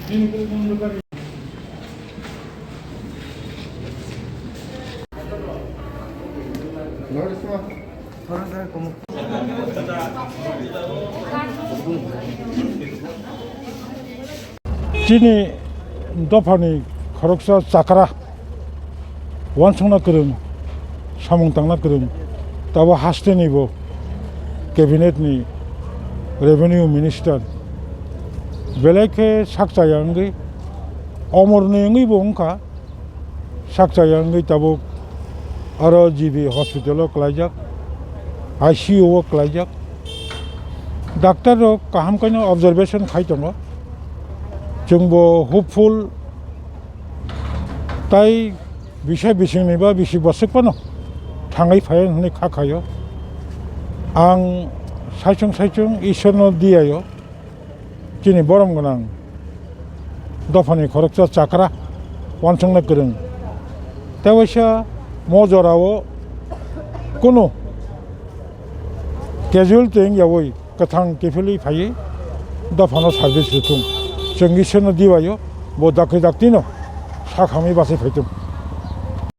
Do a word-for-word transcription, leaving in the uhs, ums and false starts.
Chini dophani khoroksa chakra uansukna kwrwng, samung tangna kwrwng, tabo hasteni bo cabinet ni revenue minister belai khe sakchaya wngwi, omorni wngwi bo wngkha, sakchaya wngwi tabuk aro G B hospital o kwlaijak, I C U o kwlaijak. Doctor rok kaham khe no observation khai tongo. Chwngbo hopeful tai bisa bisingni ba bisi boswk phano thangwi phai hwnwi kha khaio. Ang saichung saichung Ishwarno diyaio. Chini borom gwnang dophani khoroksa chakra uansukna kwrwng. Tei waisa mo jorao kunu casualty wngyawi kwthang kiphilwi phaiwi dophano service rwthung. Chwng Ishwarno dibaio bo dakti daktino sak hamwi bachai phaitung.